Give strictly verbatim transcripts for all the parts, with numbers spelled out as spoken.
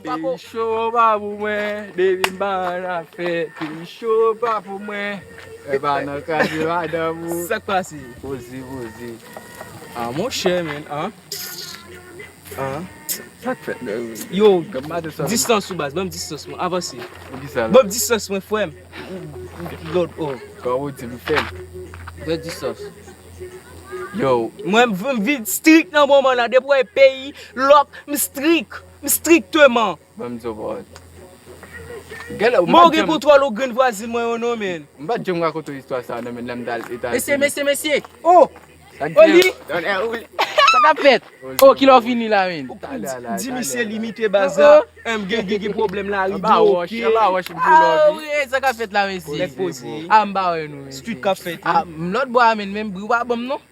Peyi cho pa pou mwen, depi m pa an afè. Peyi cho pa pou mwen. E pa nan kraze madanm ou. Sa k pase? Poze, poze. Ah, monchè, men, ah. Ah. Sa k fèt, men? Yo, distans ou, baz, ban m distans mwen, avanse. Pou ki sa la? Ban m distans mwen, frè m. Lòd, oh. Kòman ou di m fè m? Fè distans. Yo. Mwen, m, m vin strik nan moman la, depi w wè peyi lòk, m strik, m strikteman. Ban m di w pawòl. Gèlè, m pa t janm kontwòl ou grenn vwazin mwen yo non, men. M pa t janm rakonte w istwa sa a non, men lè m t al Etazini. Mesye, mesye, mesye. Oh! Sa k Oli! Sa k ap fèt? Oh, kilè w vini la, men? Di misye limite baz la. M gen, gen, gen pwoblèm la, rive, oke. Anba wòch, anba wòch, m pou lòv. Ah, wi, sa k ap fèt la, mesye? Nèg poze. Ah, m pa wè nou, mesye. Street k ap fèt. Ah, m lòt bò a, men, menm bri w pa ban m non.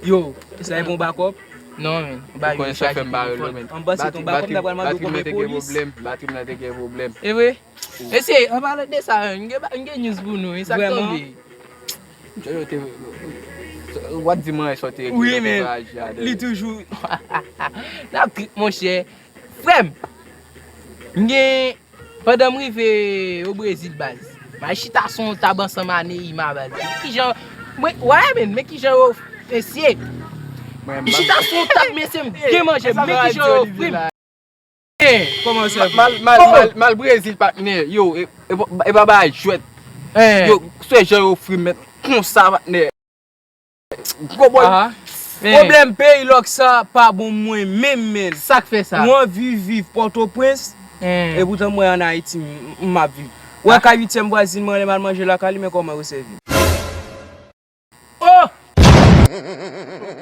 Yo, sa e bon bakòp? Non, men. Ou konnen sa fè m bare l, men. Anba se ton bakòp, m ta pral mande w konbyen polis. Batri m nan te gen pwoblèm. E vre? Mesye, an palan de sa, m gen, m gen news pou nou, wi, sa k tonbe. Yo, yo te, w ap di mwen sa w te regle lè voyaje a. Wi, men li toujou. N ap trip, monchè. Frè m, m gen, pandan m rive o Brezil, baz, m al chita sou yon tab ansanm a Neymar, baz. Men kijan, mwen, wè, men, men kijan yo, mesye. M chita sou yon tab, mesye, m gen manje, men kijan yo fri m. Eh, kòman sa? Mal, mal, mal, mal Brezil, patnè. Yo, e, e, e pa bagay jwèt. Yo, se jan yo fri m mèt konsa, patnè. Gwo bòy. Pwoblèm peyi lòk sa pa bon mwen menm, menm. Sa k fè sa? Mwen viv, viv Pòtoprens. Epoutan mwen an Ayiti, m, m ap viv. Wè ka uityèm vwazin mwen, lè m al manje lakay li, men kòman yo sèvi. Oh!